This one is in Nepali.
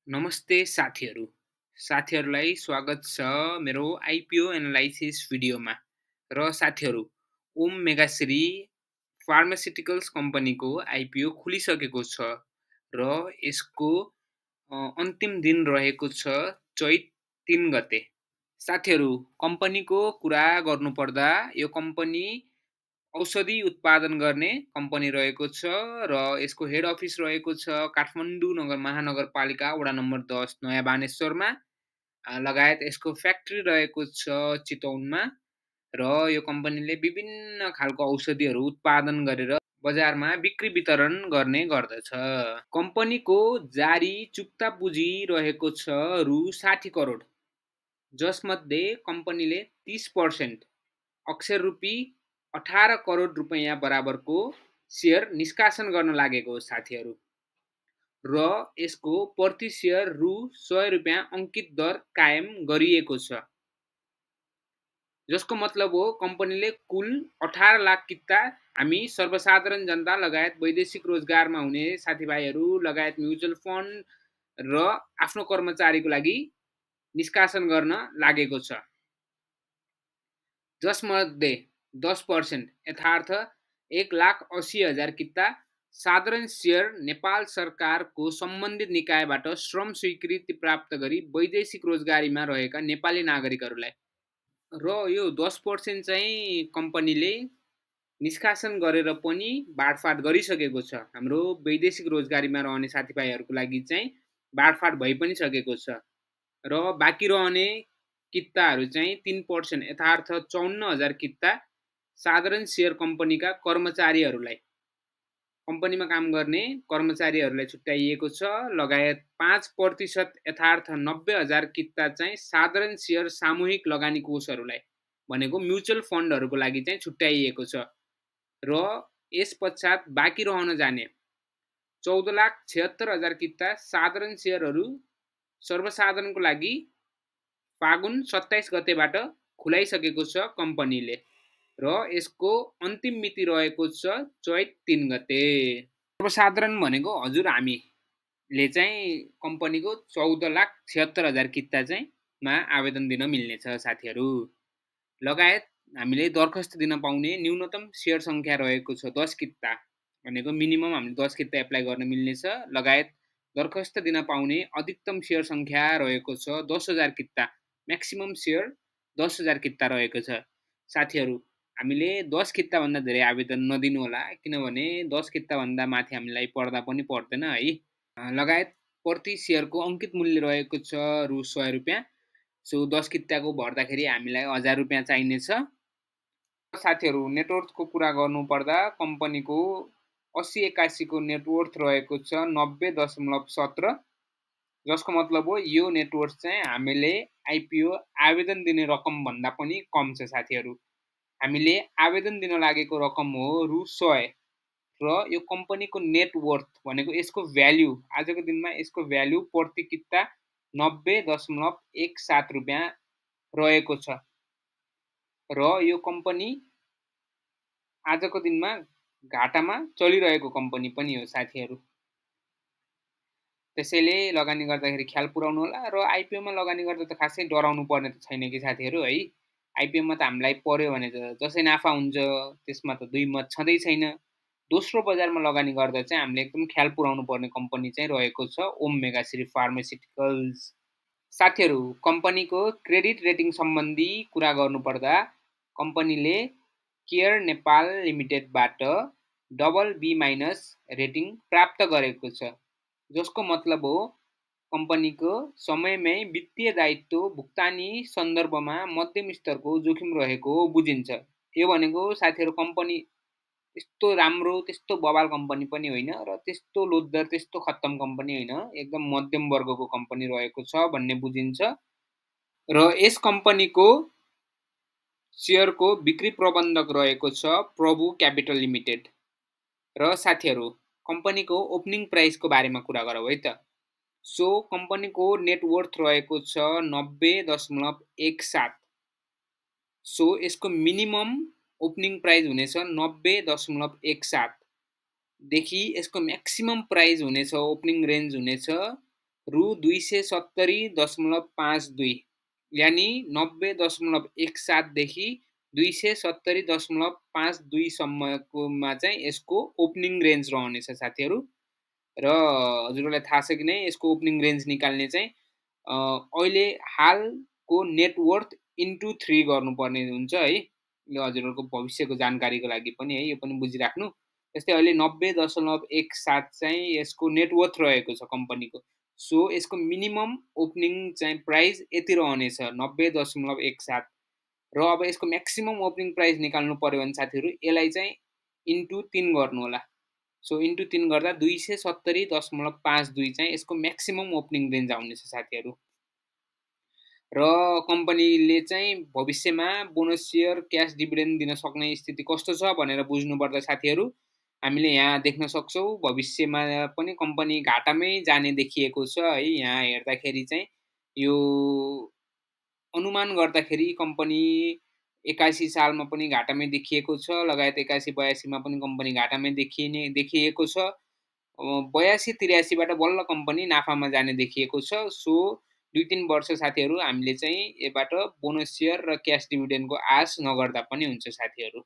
नमस्ते साथीहरू। साथीहरूलाई स्वागत छ मेरो आइपिओ एनालाइसिस भिडियोमा। र साथीहरू, ओम मेगाश्री फार्मास्युटिकल्स कम्पनीको आइपिओ खुलिसकेको छ र यसको अन्तिम दिन रहेको छ चैत 3 गते। साथीहरू, कम्पनीको कुरा गर्नुपर्दा यो कम्पनी औषधि उत्पादन गर्ने कम्पनी रहेको छ र यसको हेड अफिस रहेको छ काठमाडौँ महानगरपालिका वडा नम्बर 10 नयाँ बानेश्वरमा। लगायत यसको फ्याक्ट्री रहेको छ चितवनमा र यो कम्पनीले विभिन्न खालको औषधिहरू उत्पादन गरेर बजारमा बिक्री वितरण गर्ने गर्दछ। कम्पनीको जारी चुक्ता पुँजी रहेको छ रु 60 करोड, जसमध्ये कम्पनीले 30% अक्षर रुपी 18 करोड रुपैयाँ बराबरको सेयर निष्कासन गर्न लागेको हो साथीहरू। र यसको प्रति सेयर रु 100 रुपैयाँ अङ्कित दर कायम गरिएको छ, जसको मतलब हो कम्पनीले कुल 18 लाख किता हामी सर्वसाधारण जनता लगायत वैदेशिक रोजगारमा हुने साथीभाइहरू लगायत म्युचुअल फन्ड र आफ्नो कर्मचारीको लागि निष्कासन गर्न लागेको छ, जसमध्ये 10% यथार्थ 1,80,000 किता साधारण सेयर नेपाल सरकारको सम्बन्धित निकायबाट श्रम स्वीकृति प्राप्त गरी वैदेशिक रोजगारीमा रहेका नेपाली नागरिकहरूलाई र यो 10% चाहिँ कम्पनीले निष्कासन गरेर पनि बाँडफाँड गरिसकेको छ। हाम्रो वैदेशिक रोजगारीमा रहने साथीभाइहरूको लागि चाहिँ बाँडफाँड भइ पनि सकेको छ र बाँकी रहने किताहरू चाहिँ 3% यथार्थ 54,000 किता साधारण सेयर कम्पनीका कर्मचारीहरूलाई कम्पनीमा काम गर्ने कर्मचारीहरूलाई छुट्याइएको छ। लगायत 5% यथार्थ 90,000 किता चाहिँ साधारण सेयर सामूहिक लगानी कोषहरूलाई भनेको म्युचुअल फन्डहरूको लागि चाहिँ छुट्याइएको छ र यस पश्चात बाँकी रहन जाने 14,76,000 किता साधारण सेयरहरू सर्वसाधारणको लागि फागुन 27 गतेबाट खुलाइसकेको छ कम्पनीले र यसको अन्तिम मिति रहेको छ चैत 3 गते। सर्वसाधारण भनेको हजुर हामीले चाहिँ कम्पनीको 14,76,000 किता चाहिँ मा आवेदन दिन मिल्नेछ साथीहरू। लगायत हामीले दरखास्त दिन पाउने न्यूनतम सेयर सङ्ख्या रहेको छ 10 किता भनेको मिनिमम हामीले 10 किता एप्लाई गर्न मिल्नेछ। लगायत दरखास्त दिन पाउने अधिकतम सेयर सङ्ख्या रहेको छ 10,000 किता, म्याक्सिमम सेयर 10,000 किता रहेको छ साथीहरू। हामीले 10 किताभन्दा धेरै आवेदन नदिनु होला, किनभने 10 किताभन्दा माथि हामीलाई पर्दा पनि पर्दैन है। लगायत प्रति सेयरको अङ्कित मूल्य रहेको छ रु 100 रुपैयाँ। सो 10 किताको भर्दाखेरि हामीलाई 1000 रुपैयाँ चाहिनेछ साथीहरू। नेटवर्थको कुरा गर्नुपर्दा कम्पनीको 80-81 को नेटवर्थ रहेको छ 90.17, जसको मतलब हो यो नेटवर्थ चाहिँ हामीले आइपिओ आवेदन दिने रकम भन्दा पनि कम छ साथीहरू। हामीले आवेदन दिन लागेको रकम हो रु 100 र यो कम्पनीको नेटवर्थ भनेको यसको भ्याल्यु आजको दिनमा यसको भ्याल्यु प्रति किता 90.17 रुपैयाँ रहेको छ र यो कम्पनी आजको दिनमा घाटामा चलिरहेको कम्पनी पनि हो साथीहरू। त्यसैले लगानी गर्दाखेरि ख्याल पुर्याउनु होला र आइपिओमा लगानी गर्दा त खासै डराउनु पर्ने त छैन कि साथीहरू है। आइपिओमा त हामीलाई पर्यो भने त जसै नाफा हुन्छ त्यसमा त दुई मत छँदै छैन। दोस्रो बजारमा लगानी गर्दा चाहिँ हामीले एकदम ख्याल पुर्याउनु पर्ने कम्पनी चाहिँ रहेको छ ओम मेगाश्री फार्मास्युटिकल्स। साथीहरू, कम्पनीको क्रेडिट रेटिङ सम्बन्धी कुरा गर्नुपर्दा कम्पनीले केयर नेपाल लिमिटेडबाट BB- रेटिङ प्राप्त गरेको छ, जसको मतलब हो कम्पनीको समयमै वित्तीय दायित्व भुक्तानी सन्दर्भमा मध्यम स्तरको जोखिम रहेको बुझिन्छ। यो भनेको साथीहरू कम्पनी त्यस्तो राम्रो त्यस्तो बवाल कम्पनी पनि होइन र त्यस्तो लोद्धर त्यस्तो खत्तम कम्पनी होइन, एकदम मध्यम वर्गको कम्पनी रहेको छ भन्ने बुझिन्छ। र यस कम्पनीको सेयरको बिक्री प्रबन्धक रहेको छ प्रभु क्यापिटल लिमिटेड। र साथीहरू, कम्पनीको ओपनिङ प्राइसको बारेमा कुरा गरौँ है त। सो कम्पनीको नेटवर्थ रहेको छ 90.17। सो यसको मिनिमम ओपनिङ प्राइस हुनेछ 90.17 देखि यसको म्याक्सिमम प्राइस हुनेछ ओपनिङ रेन्ज हुनेछ रु 270.52 यानि 90.17 देखि 270.52 सम्मकोमा चाहिँ यसको ओपनिङ रेन्ज रहनेछ साथीहरू। र हजुरहरूलाई थाहा छ कि नै यसको ओपनिङ रेन्ज निकाल्ने चाहिँ अहिले हालको नेटवर्थ इन्टु 3 गर्नुपर्ने हुन्छ है। यो हजुरहरूको भविष्यको जानकारीको लागि पनि है, यो पनि बुझिराख्नु। जस्तै अहिले 90.17 चाहिँ यसको नेटवर्थ रहेको छ कम्पनीको। सो यसको मिनिमम ओपनिङ चाहिँ प्राइस यति रहनेछ 90.17 र अब यसको म्याक्सिमम ओपनिङ प्राइस निकाल्नु पर्यो भने साथीहरू यसलाई चाहिँ इन्टु 3 गर्नु होला। सो इन्टु 3 गर्दा 270.52 चाहिँ यसको म्याक्सिमम ओपनिङ रेन्ज आउनेछ साथीहरू। र कम्पनीले चाहिँ भविष्यमा बोनस सेयर क्यास डिभिडेन्ड दिन सक्ने स्थिति कस्तो छ भनेर बुझ्नुपर्दा साथीहरू हामीले यहाँ देख्न सक्छौँ भविष्यमा पनि कम्पनी घाटामै जाने देखिएको छ है। यहाँ हेर्दाखेरि चाहिँ यो अनुमान गर्दाखेरि कम्पनी 81 सालमा पनि घाटामै देखिएको छ, लगायत 81-82 मा पनि कम्पनी घाटामै देखिएको छ। 82-83बाट बल्ल कम्पनी नाफामा जाने देखिएको छ। सो 2-3 वर्ष साथीहरू हामीले चाहिँ यबाट बोनस सेयर र क्यास डिभिडेन्डको आश नगर्दा पनि हुन्छ साथीहरू।